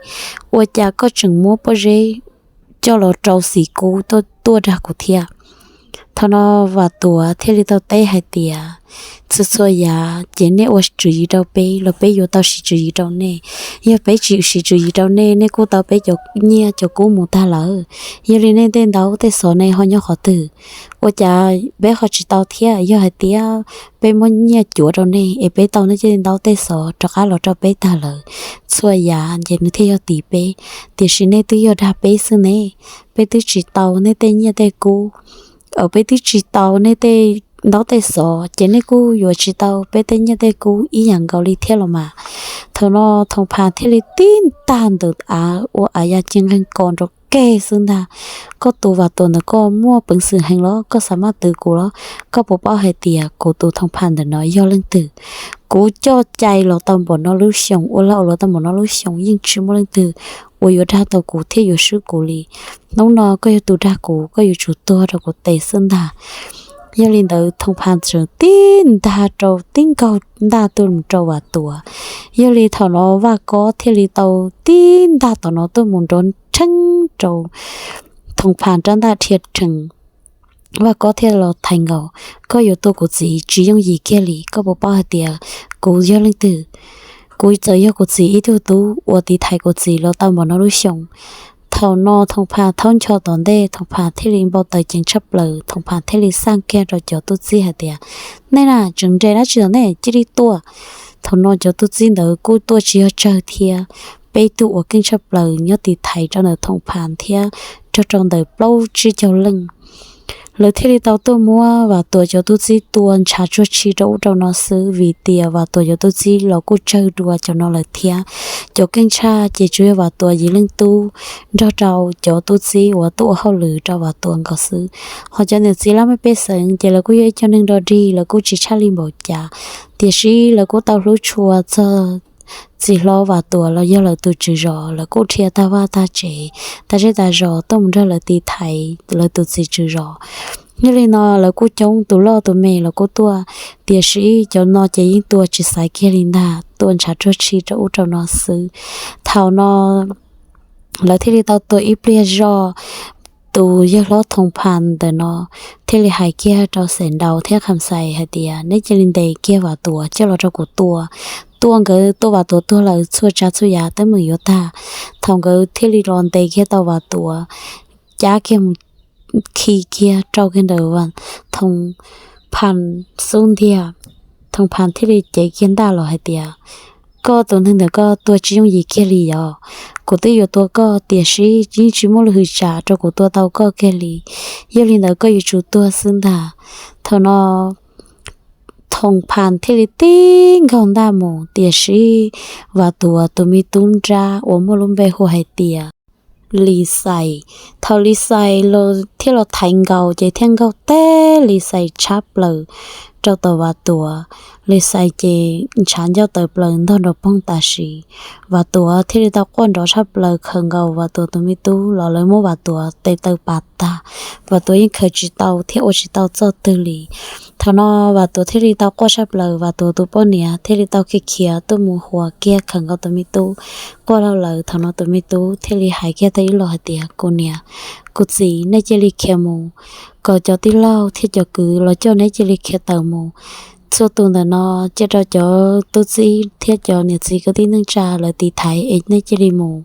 Ua cas koj tseem muab pob zeb coj los rau xim kub tuaj dag kuv thiab? Thaum no Vam Tuam thiaj li tau teb hais tias, Txhua txhua yam ces nej ua tswv yim rau peb los peb yuav tau siv tswv yim rau nej. Yog peb tsis siv tswv yim rau nej, nej kuj tau peb cov nyiaj cov kub mus tag lawm. Yog li nej tej ntaub tej xov nej ho nyob qhov twg? Ua cas peb ho tsis tau thiab? Yog hais tias peb muab nyiaj cuav rau nej es peb tau nej tej ntaub tej xov rov qab los rau peb tag lawm, txhua yam ces nws thiaj yog tim peb. Tiam sis nej twb yog dag peb xwb ne, peb twb tsis tau nej tej nyiaj tej kub, peb twb tsis tau nej tej ntaub tej xov ces nej kuj yuav tsis tau peb tej nyiaj tej kub ib yam nkaus li thiab los mas. Thaum no Thoom Phas thiaj li tib ntaj ntawm av ua av ya ci nqeeg kos nrov keg xwb ntag. Koj tus Vam Tuam ntawm koj muaj peev xwm heev los koj xav maj twv kuv los? Koj puas paub hais tias kuv tus Thoom Phas ntawm no yog leej twg? Kuv coj cai los tau npaum no lub xyoo, ua lag ua luam tau npaum no lub xyoo yeej tsis muaj leej twg uas yuav dag tau kuv thiab yuav swb kuv li. Hnub no koj yog tus dag kuv, koj yuav tsum tuag rau kuv tes xwb ntag. Yog li ntawd Thoom Phas tseem tib ntaj rau, tib nkaug ntaj tuaj mus rau Vam Tuam. Yog li thaum no Vaj Kob thiaj li tau tib ntaj tom no tuaj mus nrov rheeb rau Thoom Phas rab ntaj dhia rhees. Vaj Kob thiaj los thaiv nkaus, Koj yuav tua kuv txiv tsis yooj yim kiag li, koj puas paub hais tias kuv yog leej twg? Kuv txawm yog kuv txiv ib tug tub uas tiv thaiv kuv txiv los tau npaum no lub xyoo. Thaum no Thoom Phas thaub ncho tom ntej, Thoom Phas thiaj li npau taws ceev tshaj plaws, Thoom Phas thiaj li xaj kiag rau cov tub txib hais tias, Nej na, tseem nres dab tsi tom nej, cia li tuaj. Thaum no cov tub txib ntawd kuj tuaj tsis yog tsawg thiab, peb tug uas keej tshaj plaws nyob tiv thaiv rau ntawm Thoom Phas thiab nrog rau ntawm plaub tsib caug leej. Lawv thiaj li tau tuaj muab Vam Tuam cov tub txib tua ntshav tsuag tshi rau ub rau no xwb, vim tias Vam Tuam cov tub txib los kuj tsawg dua cov no lawm thiab. Cov keej tshaj ces tsuas yog Vam Tuam yim leej tub nrog rau cov tub txib uas tuaj ua hauj lwm rau Vam Tuam nkaus xwb. Ho cov niam txiv laj mej pej xeem ces lawv kuj yog ib co neeg dog dig, lawv kuj tsis tshaj li npaum cas, tiam sis lawv kuj tau hlub tshua txog txiv hlob Vam Tuam los yog lawv tus tswv zos, lawv kuj dhia tag vaj tag tsev, tag zej tag zos tuaj mus nrog lawv tiv thaiv lawv tus txiv tswv zos. Yog li no lawv kuj coob, tus loj tus me los kuj tuaj, tiam sis cov no ces yeej tua tsis xaiv kiag li ntag, tua ntshav tsuag tshi rau ub rau no xwb. Thaum no lawv thiaj li tau tua ib pliag zog, tus yawg hlob Thoom Phas ntawm no thiaj li hais kiag rau Xeem Nraus thiab Kham Xais hais tias, Neb cia li ntes kiag Vam Tuam coj los rau kuv tua. Tua nkawd, tua Vam Tuam tuag lawm txhua tsav txhua yam teeb meem yuav tag. Thaum nkawd thiaj li los ntes kiag tau Vam Tuam, cab kiag mus khi kiag rau kiag ntawm Thoom Phas xub ntiag. Thoom Phas thiaj li cev kiag ntaj los hais tias, Koj tus neeg ntawm koj tua tsis yooj yim kiag li yom? kuv twb yuav tua koj tiam sis yeej tsis muaj lub hwv tsam rau kuv tua tau koj kiag li. Yog li ntawd koj yuav tsum tuag xwb ntag. Thaum no Thoom Phas thiaj li tib nkaug ntaj mus, tiam sis Vam Tuam tus me tub nrab uas muaj lub npe hu hais tias Lis Xais. Thaum Lis Xais los thiaj los thaiv nkaus ces thiaj nkaug teb Lis Xais tshab plaws rau tom Vam Tuam. Lis Xais ces ntshav ncauj tawm plaws ntog nrov poog tam sim. Vam Tuam thiaj li tau quaj nrov tshaj plaws khaws nkaus Vam Tuam tus me tub los lawv muab Vam Tuam tes taw pas tag. Vam Tuam yeej khaws tsis tau thiab ua tsis tau txoj twg li. Thaum no Vam Tuam thiaj li tau quaj tshaj plaws, Vam Tuam tus poj niam thiaj li tau khiav khiav tuaj mus huas kiag khaws nkaus tus me tub. Quaj lawm, thaum no tus me tub thiaj li hais kiag tau ib los hais tias, Kuv niam, kuv txiv, nej cia li khiav mus, kom cov tij laug thiab cov kwv los coj neb cia li khiav tawm mus. Txhua tus ntawm no cia rau cov tub txib thiab cov niam txiv kwv tij neej tsa lawv tiv thaiv es nej cia li mus.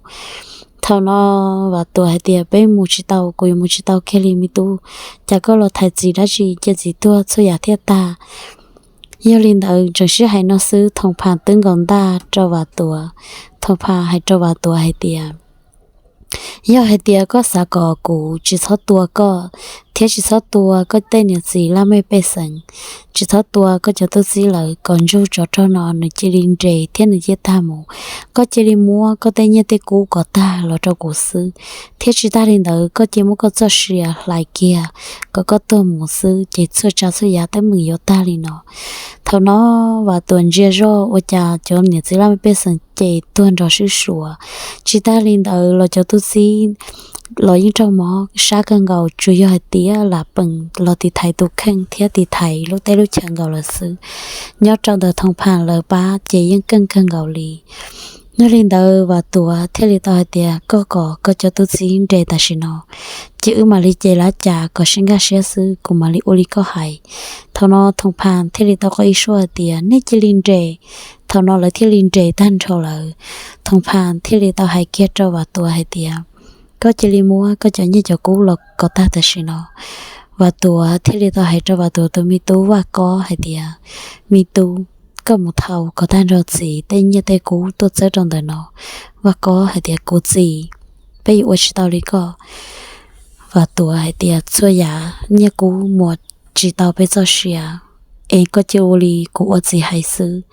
Thaum no Vam Tuam hais tias, Peb mus tsis tau, kuv yuav mus tsis tau kiag li me tub. Cas koj los thaiv txiv dab tsi, cia txiv tuag txhua yam thiaj tag. Yog li ntawd tseem sib hais no xwb Thoom Phas twb nkaus ntaj rau Vam Tuam. Thoom Phas hais rau Vam Tuam hais tias, Yog hais tias koj xav kom kuv tsis txhob tua koj thiab tsis txhob tua koj tej niam txiv laj mej pej xeem, tsis txhob tua koj cov tub txib lawm, kom ntsug tsov rog no nws cia li nres thiab nws cia li tag mus. Koj cia li muab koj tej nyiaj tej kub kom tag los rau kuv xwb, thiab tsis tag li ntawd koj cia li muab koj txoj sia hlais kiag kom koj tuag mus xwb ces txhua tsav txhua yam teeb meem yuav tag li no. Thaum no Vam Tuam ntsia zoj ua cas cov niam txiv laj mej pej xeem ces tuag nrov sib suas. Tsis tag li ntawd los cov tub txib los yeej raug mob sab kawg nkaus, tsuas yog hais tias lam peem los tiv thaiv tus kheej thiab tiv thaiv lub teb lub chaw nkaus lawm xwb. Nyob rau ntawm Thoom Phas lawv pab ces yeej keej kawg nkaus li. Yog li ntawd Vam Tuam thiaj li tau hais tias, Koj kom koj cov tub txib nres tam sim no, ces wb mam li ces lab cas kom sib nkag siab xwb, kuv mam li ua li koj hais. Thaum no Thoom Phas thiaj li tau qw ib suab hais tias, Nej cia li nres. Thaum no lawv thiaj li nres tag nrho lawm. Thoom Phas thiaj li tau hais kiag rau Vam Tuam hais tias, Koj cia li muab koj cov nyiaj cov kub los kom tag tam sim no. Vam Tuam thiaj li tau hais rau Vam Tuam tus me tub Vaj Kob hais tias, Me tub, koj mus thau kom tag nrho txiv tej nyiaj tej kub tuaj txawb rau ntawm no. Vaj Kob hais tias, Kuv txiv, peb yuav ua tsis tau li koj. Vam Tuam hais tias, Txhua yam nyiaj kub muaj tsis tau peb txoj sia, es koj cia ua li kuv ua txiv hais xwb.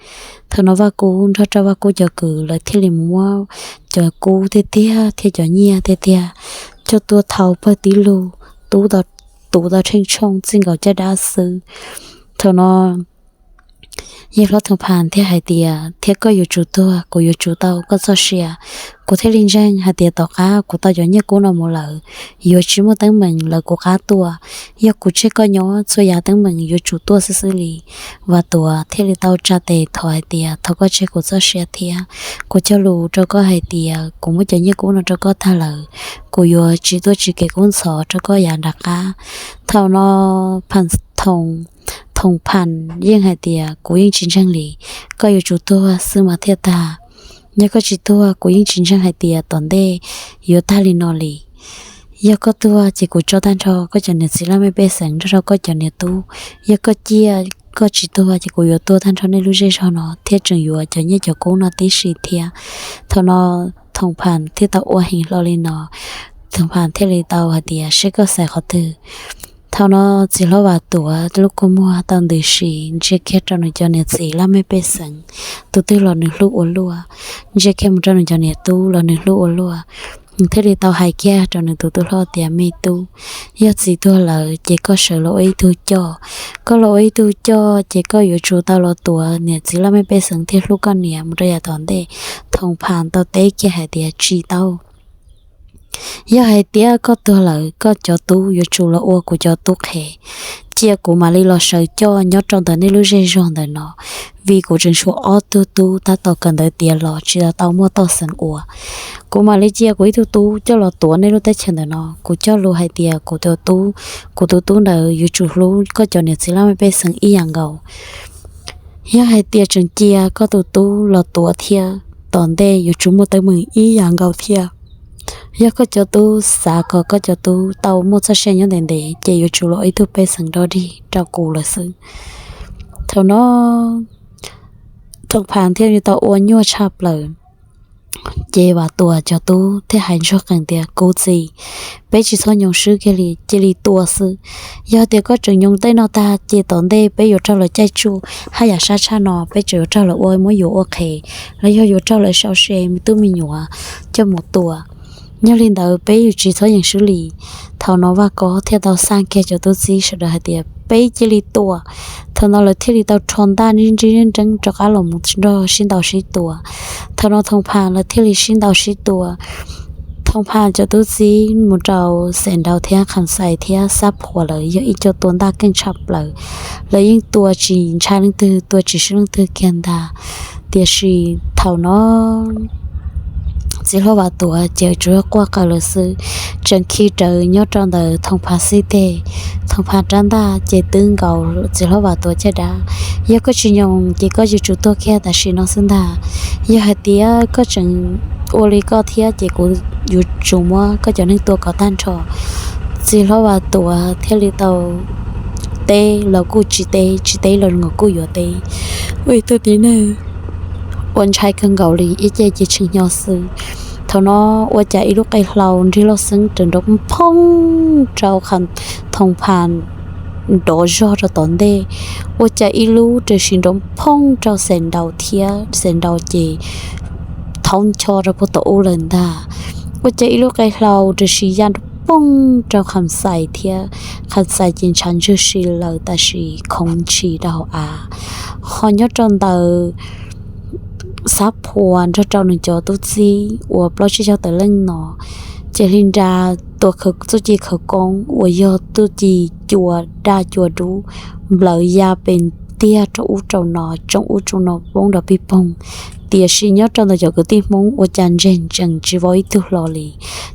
Thaum no Vaj Kub nrog rau Vaj Kub cov kwv lawv thiaj li mus muab cov kub tiag tiag thiab cov nyiaj tiag tiag coj tuaj thau pawg tib lug, tub, tuv tau tsheej tshooj txij nkaus caj dab xwb. Thaum no yawg hlob Thoom Phas thiaj hais tias, Thiab koj yuav tsum tuag, kuv yuav tsum tau koj txoj sia. Kuv thiaj li ntseeg hais tias tom qab kuv tau cov nyiaj kub no mus lawm, yuav tsis muaj teeb meem lawv kuv qab tuaj. Yog kuv tseg koj nyob, txhua yam teeb meem yuav tsum tuaj xwb xwb li. Vam Tuam thiaj li tau tsa tes thov hais tias, Thov koj tseg kuv txoj sia thiab. Kuv cog lus rau koj hais tias kuv muab cov nyiaj kub no rau koj tag lawm, kuv yuav tsis tuaj tsim kev kub ntxhov rau koj yav nram qab. Thaum no Phas Thoom, Thoom Phas yeej hais tias, Kuv yeej tsis ntseeg li, koj yuav tsum tuag xwb mas thiaj tag. Yog koj tsis tuag, kuv yeej tsis ntseeg hais tias tom ntej yuav tag li no li. Yog koj tuag ces kuv tso tag nrho koj cov niam txiv laj mej pej xeem nrog rau koj cov niam tub. Yog koj ciaj, koj tsis tuag ces kuv yuav tua tag nrho nej lub zej zog no thiab tseem yuav cov nyiaj cov kub no tib si thiab. Thaum no Thoom Phas thiaj tau ua heev hlo li no. Thoom Phas thiaj li tau hais tias, Seb koj xaiv qhov twg. Thaum no txiv hlob Vam Tuam lub kua muag tau ntws si, ntsia kiag rau nws cov niam txiv laj mej pej xeem, tus twg los nws hlub ua luaj, ntsia kiag mus rau nws cov niam tub los nws hlub ua luaj. Nws thiaj li tau hais kiag rau nws tus tub hlob tias, Me tub, yog txiv tuag lawm ces koj sawv los ua ib tug coj. Koj los ua ib tug coj ces koj yuav tsum tau los tuav niam txiv laj mej pej xeem thiab hlub koj niam mus rau yav tom ntej. Thoom Phas tau teb kiag hais tias, Tsis tau. Yog hais tias koj tuag lawm, koj cov tub yuav tsum los ua kuv cov tub qhe. Cia kuv mam li los sawv coj nyob rau ntawm nej lub zej zog ntawm no, vim kuv tseem tshuav ob tug tub tab tom kawm ntawv tiav los tsis tau tau muaj toj xeem ua. Kuv mam li cia kuv ib tug tub coj los tuav nej lub teb chaws ntawm no. Kuv cog lus hais tias kuv tus tub, kuv tus tub ntawd yuav tsum hlub koj cov niam txiv laj mej pej xeem ib yam nkaus. Yog hais tias tseem cia koj tus tub los tuav thiab, tom ntej yuav tsum muaj teeb meem ib yam nkaus thiab. Yog koj cov tub xav kom koj cov tub tau muaj txoj sia nyob ntev ntev ces yuav tsum los ib tug pej xeem rau dig rau kuv lawm xwb. Thaum no Thoom Phas thiaj li tau ua nyuaj tshaj plaws. Ces Vam Tuam cov tub thiaj hais ntsuag qees tias, Kuv txiv, peb tsis txhob nyoos swb kiag li, cia li tua xwb. Yog tias koj tseem nyoos tej no tag ces tom ntej peb yuav raug lawv caij tsuj, haj yam sab tshaj no peb tseem yuav raug lawv ua muab yuam ua qhev, los yog yuav raug lawv sau se me tub me nyuam coj mus tua. Yog li ntawd peb yuav tsis txhob nyoos swb li. Thaum no Vaj Kov thiaj tau xaj kiag cov tub txib sawv daws hais tias, Peb cia li tua. Thaum no lawv thiaj li tau rho ntaj nrib nrib nreeb rov qab los mus nrog sib ntaus sib tua. Thaum no Thoom Phas lawv thiaj li sib ntaus sib tua. Thoom Phas cov tub txib mus rau Xeem Nraus thiab Kham Xais thiab Xab Phuas lawv yog ib co tua ntaj keej tshaj plaws. Lawv yeej tua tsis ntshai leej twg, tua tsis swb leej twg kiag ntag. Tiam sis thaum no txiv hlob Vam Tuam ces tsuas yog quaj qw lawm xwb, tseem khi rawv nyob rau ntawm Thoom Phas xib teg. Thoom Phas rab ntaj ces twb nkaus txiv hlob Vam Tuam caj dab. Yog koj tsis nyoos ces koj yuav tsum tuag kiag tam sim no xwb ntag. Yog hais tias koj tseem ua li koj thiab ces kuv yuav tsum muab koj cov neeg tua kom tag nrho. Txiv hlob Vam Tuam thiaj li tau teb los kuj tsis teb, tsis teb los nws kuj yuav teb. Ua ib tug tib neeg uas ntshai kawg nkaus li, ib ce ces tshee hnyo xwb. Thaum no ua cas ib lub qe hlau nrig loj xeeb raws nrov phooj rau Thoom Phas nrov zog rau tom ntej. Ua cas ib lub raws sis nrov phooj rau Xeem Nraus thiab Xeem Nraus ces thaub ncho rau puag tom ub lawm ntag. Ua cas ib lub qe hlau raws sis ya nrov phooj rau Kham Xais thiab Kham Xais ces ntshav ntswg si lawm tam sim khoov ntshis rau hauv av. Ho nyob rau ntawm Xab Phuas nrog rau nws cov tub txib uas plaub tsib caug tawm leej no, ces Hli Nra tua txuj ci khawv koob uas yog txuj ci cua daj cua dub nplawm ya pes tiag rau ub rau no, tsoo ub tsoo no poob nrov pig poog. Tiam sis nyob rau ntawm cov kwv tij Hmoob ua cas ntseg ntsees tsis vau ib tug hlo li.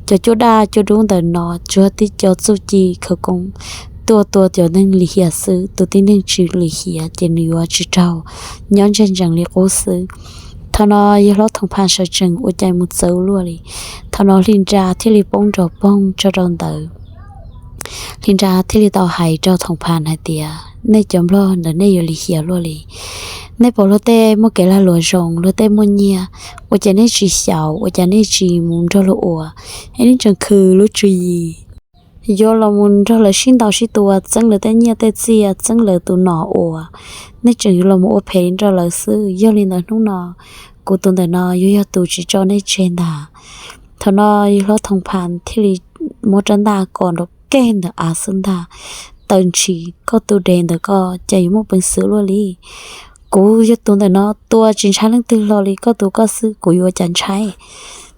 Cov cua daj cua dub ntawm no tsuas tib co txuj ci khawv koob tuaj tua cov neeg lim hiam xwb, tus tib neeg tsis lim hiam ces nws yuav tsis raug, nyob ntseg ntsees li qub xwb. Thaum no yawg hlob Thoom Phas sawv tsees ua cas mus txawv luaj li. Thaum no Hli Nra thiaj li poob nrov poog tso rau ntawd. Hli Nra thiaj li tau hais rau Thoom Phas hais tias, Nej cov nplog ntawm nej yuav lim hiam luaj li. Nej pom luag tej muaj kev lag luam zoo, luag tej muaj nyiaj, ua cas nej tsis xyaum, ua cas nej tsis mus nrog luag ua, es nej tseem khwv lub tswv yim yuav los mus nrog lawv sib ntaus sib tua, txeeb lawv tej nyiaj tej txiaj, txeeb lawv tus nom ua. Nej tseem yuav los mus ua phem nrog lawv xwb. Yog li ntawd hnub no kuv tus ntawm no yuav yog tus tsis tso nej tseg ntag. Thaum no yawg hlob Thoom Phas thiaj li muab rab ntaj kos nrov keg ntawm av xwb ntag. Tawm ntshis, koj tus dev ntawm koj cas yuav muaj peev xwm luaj li. Kuv yog tus ntawm no tua tsis ntshai leej twg hlo li, koj tus koj xwb kuv yuav cas ntshai.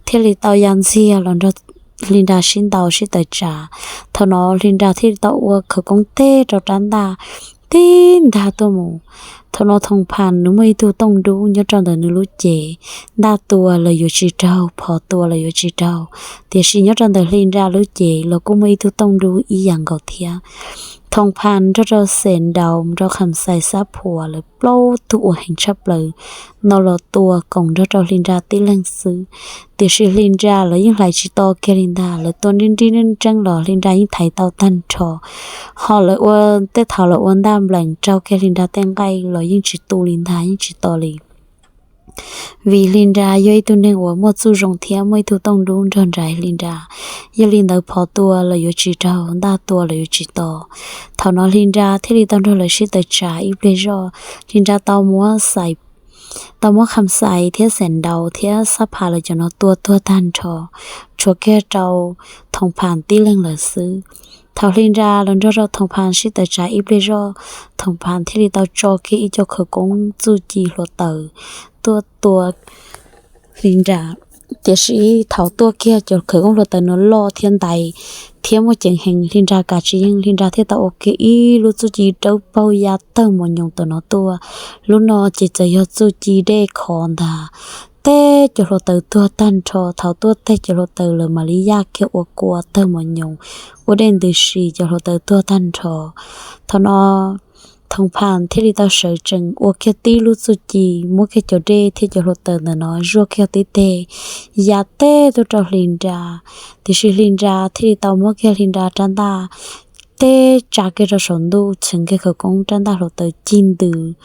Thiaj li tau ya ntxiag los nrog Hli Nra sib ntaus sib tawm tsam. Thaum no Hli Nra thiaj li tau ua khawv koob teg rau rab ntaj tib ntag tuaj mus. Thaum no Thoom Phas nws muaj ib tug tooj dub nyob rau ntawm nws lub cev, ntaj tua los yuav tsis raug, phov tua los yuav tsis raug. Tiam sis nyob rau ntawm Hli Nra lub cev los kuj muaj ib tug tooj dub ib yam nkaus thiab. Thoom Phas nrog rau Xeem Nraus, nrog Kham Xais, Xab Phuas lawv plaub tug ua heev tshaj plaws no los tua koom nrog rau Hli Nra tib leeg xwb. Tiam sis Hli Nra lawv yeej hlais tsis to kiag li ntag, lawv tua nrib nrib nreeb los Hli Nra yeej thaiv tau tag nrho. Ho lawv ua, tej thaum lawv ua ntaj nplees raug kiag Hli Nra tej nqaij los yeej tsis tu li ntag, yeej tsis to li. Vim Hli Nra yog ib tug neeg uas muaj txuj zoo thiab muaj ib tug tooj dub nrog nraim Hli Nra, yog li ntawd phov tua los yuav tsis raug, ntaj tua los yuav tsis to. Thaum no Hli Nra thiaj li tau nrog lawv sib tawm tsam ib pliag zoj. Hli Nra tau muab Xais, tau muab Kham Xais thiab Xeem Nraus thiab Xab Phas lawv cov no tua tuag tag nrho, tshuav kiag rau Thoom Phas tib leeg lawm xwb. Thaum Hli Nra los nrog rau Thoom Phas sib tawm tsam ib pliag zoj, Thoom Phas thiaj li tau tso kiag ib co khawv koob txuj ci hluav taws tuaj tua Hli Nra. Tiam sis thaum tuaj kiag cov khawv koob hluav taws no loj thiab ntau thiab muaj ceev heev, Hli Nra kav tsij yeej, Hli Nra thiaj tau ua kiag ib lub txuj ci dawb paug ya tawg mos nyoos tam no tuaj. Lub no ces txawm yog txuj ci dej khov ntag. Teb cov hluav taws tuag tag nrho, thaum tuaj teg cov hluav taws lawm mam li yaj kiag ua kua tawg mos nyoos, ua dej ntws si, cov hluav taws tuag tag nrho. Thaum no Thoom Phas thiaj li tau sawv tsees ua kiag tib lub txuj ci, muab kiag cov dej thiab cov hluav taws ntawm no zuaj kiag tib teg, ya teb tuaj rau Hli Nra. Tiam sis Hli Nra thiaj li tau muab kiag Hli Nra rab ntaj teb tsa kiag rau saum ntuj, txheev kiag khawv koob, rab ntaj hluav taws cig ntws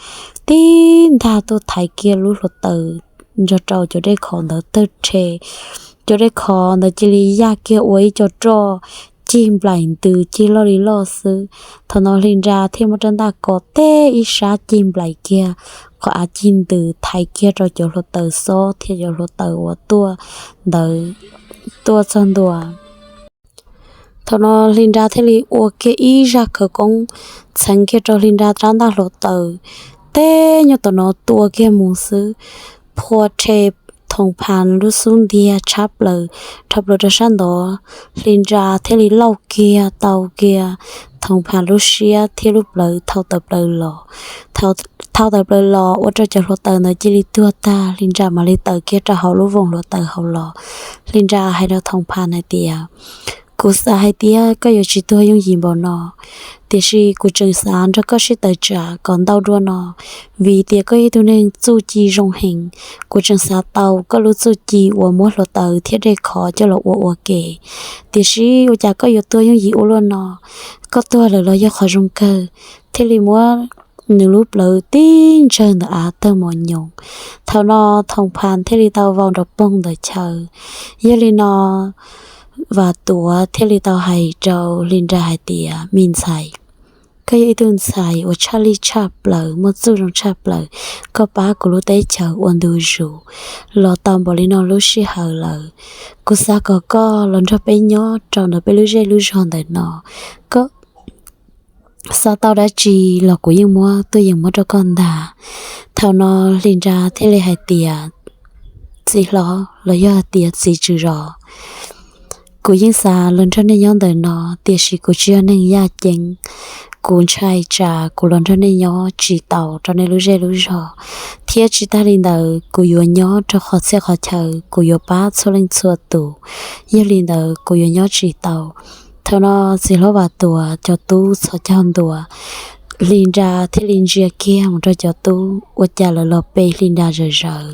tib ntag tuaj thaiv kiag lub hluav taws nrog rau cov dej khov ntawd tawg rhe. Cov dej khov ntawd cia li yaj kiag ua ib co roj cig nplaim ntws cig loj li loj xwb. Thaum no Hli Nra thiaj muab rab ntaj kov teb ib sab cig nplaim kiag qhov av cig ntws thaiv kiag rau cov hluav taws xob thiab cov hluav taws uas tuaj ntawd tuaj txog ntua. Thaum no Hli Nra thiaj li ua kiag ib zaj khawv koob txheev kiag rau Hli Nra rab ntaj hluav taws teb nyob tom no tua kiag mus xwb, phua rhe Thoom Phas lub xub ntiag tshab plaws dhau plaws rau sab ntawd. Hli Nra thiaj li lauj kiag tau kiag Thoom Phas lub siab thiab lub plawv thau tawm plaws los. Thau tawm plaws los ua rau cov hluav taws ntawd cia li tuag tag, Hli Nra mam li tawm kiag rau hauv lub voos hluav taws hauv los. Hli Nra hais rau Thoom Phas hais tias, kuv xav hais tias koj yuav tsis tuag yooj yim npaum no, tiam sis kuv tseem xav nrog koj sib tawm tsam kom ntau dua no, vim tias koj yog ib tug neeg txuj ci zoo heev. Kuv tseem xav tau koj lub txuj ci uas muab hluav taws thiab dej khov coj los ua ua ke, tiam sis ua cas koj yuav tuag yooj yim ua luaj no? Koj tuag lawm los yog qhov zoo kawg. Thiaj li muab nws lub plawv tib ntsawg ntawm av tawg mos nyoos. Thaum no Thoom Phas thiaj li tau vau nrov poog ntawm chaw. Yog li no Vam Tuav thiaj li tau hais rau Hli Nra hais tias, me ntxhais, koj yog ib tug ntxhais uas tshaj lij tshaj plaws, muaj txuj zoo tshaj plaws, koj pab kuv lub teb chaws ua ntu zus los tau npaum li no lub sij hawm lawm. Kuv xav kom koj los nrog peb nyob rau ntawm peb lub zej lub zog ntawm no. Koj xav tau dab tsi los kuv yeej muab tuaj yeem muab rau koj ntag. Thaum no Hli Nra thiaj li hais tias, txiv hlob los yog tias txiv tswv zos, kuv yeej xav los nrog nej nyob ntawm no, tiam sis kuv tsis yog neeg yaj ceeb. Kuv ntshai tsam kuv los nrog nej nyob tsis tau rau nej lub zej lub zog, thiab tsis tag li ntawd kuv yuav nyob rau qhov txhia qhov chaw, kuv yuav pab txhua leej txhua tus. Yog li ntawd kuv yuav nyob tsis tau. Thaum no txiv hlob Vam Tuav cov tub txhos caug ntua, Hli Nra thiaj li ntsia kiag mus rau cov tub ua cas lawv los pe Hli Nra zawv zawv.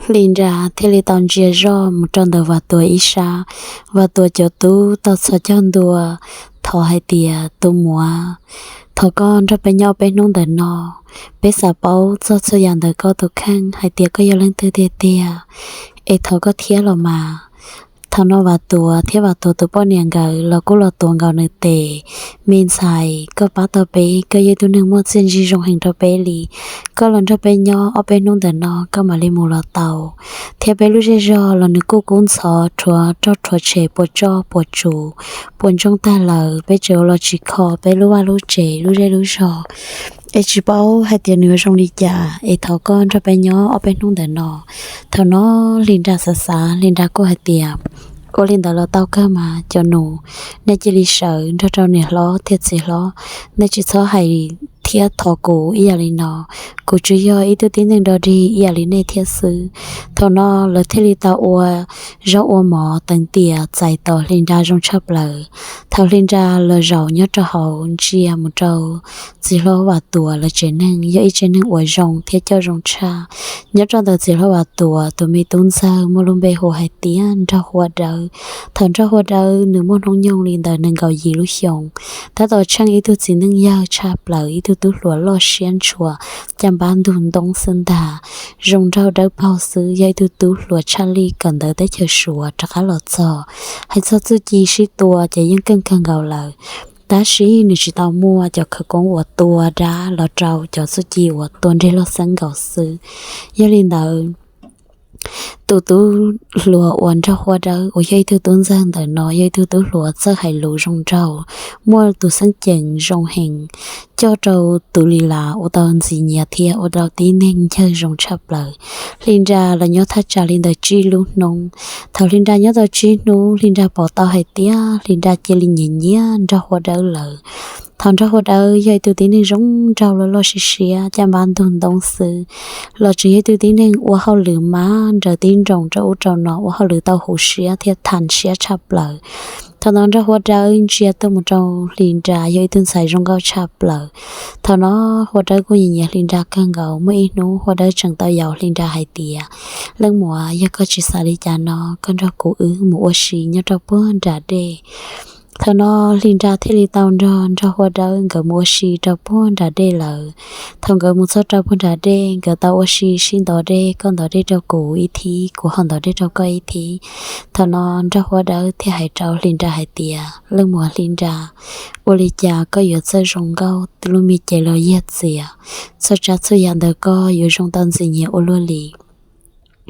Hli Nra thiaj li tau ntsia zoj mus rau ntawm Vam Tuav ib sab. Vam Tuav cov tub tau txhos caug ntua thov hais tias, tus muam, thov koj nrog peb nyob peb hnub ntawm no, peb xav paub txog txhua yam ntawm koj tus kheej hais tias koj yog leej twg tiag tiag, es thov koj thiab los mas. Thaum no Vam Tuav thiab Vam Tuav tus poj niam nkawd los kuj los tuav nkaus nws tes, me ntxhais, koj pab tau peb, koj yog ib tug neeg muaj txiaj ntsig zoo heev rau peb li. Koj los nrog peb nyob ob peb hnub ntawm no koj mam li mus los tau, thiab peb lub zej zog los nws kuj kub ntxhov rhuav roj rhuav tshem puas tsoj puas tsuv puas ntsoog tag lawm, peb tseem ua los tsis kho peb lub vaj lub tsev lub zej lub zog, es tsis paub hais tias nws yuav zoo li cas, es thov koj nrog peb nyob ob peb hnub ntawm no. Thaum no Hli Nra xav xav, Hli Nra kuj hais tias, ua li ntawd los tau kawg mas cov nus, nej cia li sawv nrog rau niam hlob thiab txiv hlob, nej tsis txhob hais thiab thov kuv ib yam li no. Kuv tsuas yog ib tug tib neeg dog dig ib yam li nej thiab xwb. Thaum no lawv thiaj li tau ua zaub ua mov teev tiam txais tos Hli Nra zoo tshaj plaws. Thaum Hli Nra los zaum nyob rau hauv ntsia mus rau txiv hlob Vam Tuav lawv tsev neeg, yog ib tsev neeg uas zoo thiab coj zoo tshaj. Nyob rau ntawm txiv hlob Vam Tuav tus me tub ntxawg muaj lub npe hu hais tias Nraug Huab Dawb. Thaum Nraug Huab Dawb nws muaj hnub nyoog li ntawm nees nkaum yim lub xyoo, tab tom tsheej ib tug txiv neej yawg tshaj plaws, ib tug tub hluas loj siab ntshua, caj npab ntug ntoo xwb ntag, zoo nraug dawb paug xwb, yog ib tug tub hluas tshaj lij kawm ntawv teb chaws Suav rov qab los txog. Hais txog txuj ci sib tua ces yeej keej kawg nkaus lawm, tab sis nws tsis tau muaj cov khawv koob uas tua dab los rau cov txuj ci uas tua nreg loj xeeb nkaus xwb. Yog li ntawd, tus tub hluas uas Nraug Huab Dawb uas yog ib tug tub ntxawg ntawm no yog ib tug tub hluas txawj hais lus zoo nraug, muaj tus xeeb ceem zoo heev, coj rau tus li las ua tau ntxim nyiam thiab ua rau tib neeg ncawg zoo tshaj plaws. Hli Nra los nyob thaj tsam li ntawm tsib lub hnub. Thaum Hli Nra nyob tau tsib hnub, Hli Nra pom tau hais tias Hli Nra cia li nyiam nyiam Nraug Huab Dawb lawm. Thaum Nraug Huab Dawb yog ib tug tib neeg zoo nraug loj loj siab siab, caj npab ntug ntoo xwb, los tseem yog ib tug tib neeg ua hauj lwm mab nrawm tib nroos rau ub rau no, ua hauj lwm tau huv siab thiab tham siab tshaj plaws. Thaum no Nraug Huab Dawb ntsia tuaj mus rau Hli Nra yog ib tug ntxhais zoo nkauj tshaj plaws. Thaum no Huab Dawb kuj nyiam nyiam Hli Nra kawg nkaus. Muaj ib hnub Huab Dawb tseem tau yaum Hli Nra hais tias, leej muam, yog koj tsis xav li cas no, koj nrog kuv wb mus ua si nyob rau puag nram dej. Thaum no Hli Nra thiaj li tau nrog Nraug Hua Dawb nkawd mus ua si rau puag nram dej lawm. Thaum nkawd mus txog rau puag nram dej, nkawd tau ua si sib ntov dej, koj ntov dej rau kuv ib thib, kuv ho ntov dej rau koj ib thib. Thaum no Nraug Hua Dawb thiaj hais rau Hli Nra hais tias, Leej muam Hli Nra, ua li cas koj yuav txawj zoo nkauj, lub me cev los yog txias, txhua tsav txhua yam ntawm koj yuav zoo tau ntxim nyiam ua luaj li.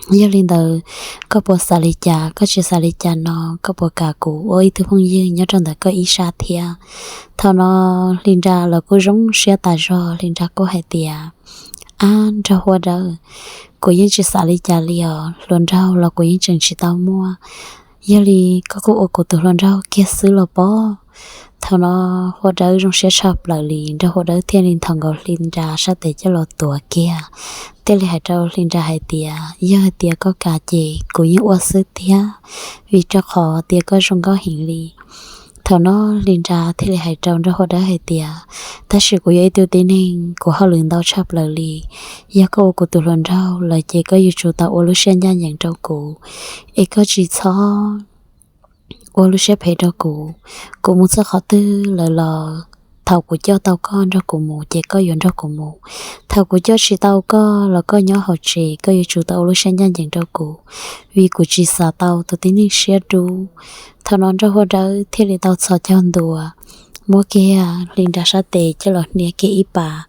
Yog li ntawd, koj puas xav li cas? Koj tsis xav li cas no, koj puas kam kuv ua ib tug phooj ywg nyob rau ntawm koj ib sab thiab? Thaum no Hli Nra los kuj zoo siab tas zog, Hli Nra kuj hais tias, Ab, Nraug Hua Dawb, kuv yeej tsis xav li cas li os, hluas nraug los kuv yeej tseem tsis tau muaj. Yog li koj kuj ua kuv tus hluas nraug kiag xwb los pob. Thaum no Hua Dawb zoo siab tshaj plaws li, Nraug Hua Dawb thiaj li nthos nkaus Hli Nra sab tes coj los tuav kiag, thiaj li hais rau Hli Nra hais tias, Yog hais tias koj kam ces kuv yeej ua xwb thiab, vim rau qhov tias koj zoo nkauj heev li. Thaum no Hli Nra thiaj li hais rau Nraug Hua Dawb hais tias, Tab sis kuv yog ib tug tib neeg, kuv hauj lwm ntau tshaj plaws li. Yog koj ua kuv tus hluas nraug lawm ces koj yuav tsum tau ua lub siab ncaj ncees rau kuv, es koj tsis txhob ua lub siab phem rau kuv. Kuv mus txog qhov twg lawm los thaum kuv coj tau koj nrog kuv mus ces koj yuav nrog kuv mus. Thaum kuv coj tsis tau koj los koj nyob hauv tsev, koj yuav tsum tau ua lub siab ncaj ncees rau kuv, vim kuv tsis xav tau tus tib neeg siab dub. Thaum no Nraug Hua Dawb thiaj li tau txhos caug ntua, muab kiag Hli Nra sab tes coj los hnia kiag ib pas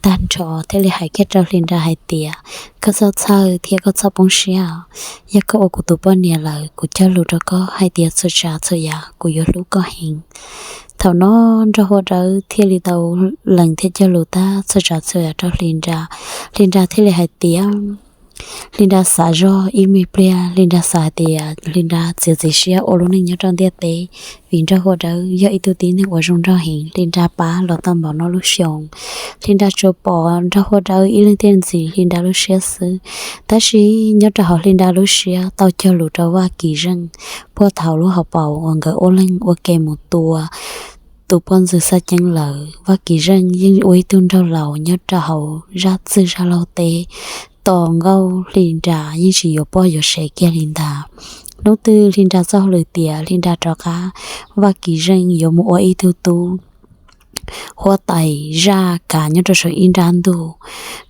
tag nrho, thiaj li hais kiag rau Hli Nra hais tias, Koj txhob txhawj thiab koj txhob poob siab. Yog koj ua kuv tus poj niam lawm, kuv cog lus rau koj hais tias txhua tsav txhua yam kuv yuav hlub koj heev. Thaum no Nraug Hua Dawb thiaj li tau lees thiab cog lus tag txhua tsav txhua yam rau Hli Nra. Hli Nra thiaj li hais tias, Hli Nra xav zog ib me pliag, Hli Nra xav hais tias Hli Nra txiav txim siab ua lub neej nyob rau ntiaj teb, vim Nraug Hua Dawb yog ib tug tib neeg uas zoo nraug heev, Hli Nra pab los tau npaum no lub xyoo. Hli Nra tsuas pom Nraug Hua Dawb ib leeg thiaj ntxiv Hli Nra lub siab xwb. Tab sis nyob rau hauv Hli Nra lub siab tau cog lus rau Vaj Kim Zeej, puag thaum lub hauv paus uas nkawd ua leeg ua ke mus tua tus poj ntxwg Xab Ceeb lawm, Vaj Kim Zeej yeej ua ib tug nraug laus nyob rau hauv zaj txwg zaj laug teb, tos nkaus Hli Nra yeej tsis yuav poj yuav sev kiag li ntag. Hnub twg Hli Nra txoj hauj lwm tiav, Hli Nra rov qab, Vaj Kim Zeej yuav mus ua ib tug tub huab tais zaj kav nyob rau saum ib nrab ntug,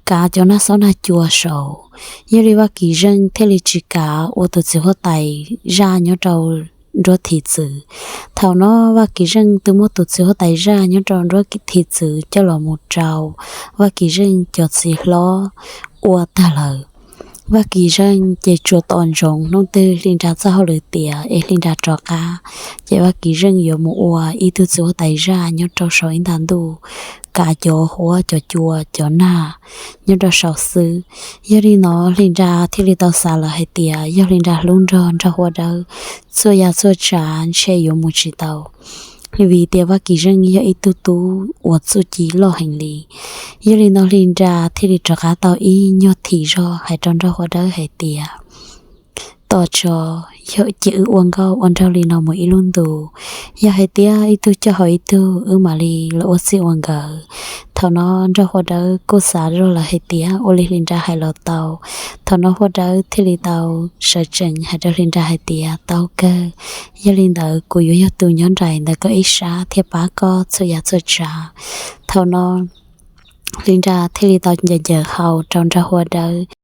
kav cov nag xob nag cua saud. Yog li Vaj Kim Zeej thiaj li tsis kav ua tus txiv huab tais zaj nyob rau nruab thim txwv. Thaum no Vaj Kim Zeej twb muab tus txiv huab tais zaj nyob rau nruab thim txwv coj los mus rau Vaj Kim Zeej cov txiv hlob ua tag lawm. Vaj Kim Zeej ces tsuas tos ntsoov hnub twg Hli Nra txoj hauj lwm tiav es Hli Nra rov qab, ces Vaj Kim Zeej yuav mus ua ib tug txiv huab tais zaj nyob rau saum ib nta ntuj, kav cov huab cov cua cov nag nyob rau saud xwb. Yog li no Hli Nra thiaj li tau xav lawm hais tias yog Hli Nra hlub nrog Nraug Hua Dawb, txhua yam txhua tsav ntshe yuav mus tsis tau, vim tias Vaj Kim Zeej yog ib tug tub uas txuj ci loj heev li. Yog li no Hli Nra thiaj li rov qab tau ib nyuag thim zog hais rau Nraug Hua Dawb hais tias, Tos tso, yog ces wb ua nkauj ua nraug li no mus ib lub ntus, yog hais tias ib tug coj hauv ib tug wb mam li los ua txij ua nkawm. Thaum no Nraug Hua Dawb kuj xav zoj lawm hais tias ua li Hli Nra hais los tau. Thaum no Hua Dawb thiaj li tau sawv tsees hais rau Hli Nra hais tias, Tau kawg, yog li ntawd kuv yuav yog tus nyob nraim ntawm koj ib sab thiab pab koj txhua yam txhua tsav. Thaum no Hli Nra thiaj li tau ncaws ncaws hau rau Nraug Hua Dawb,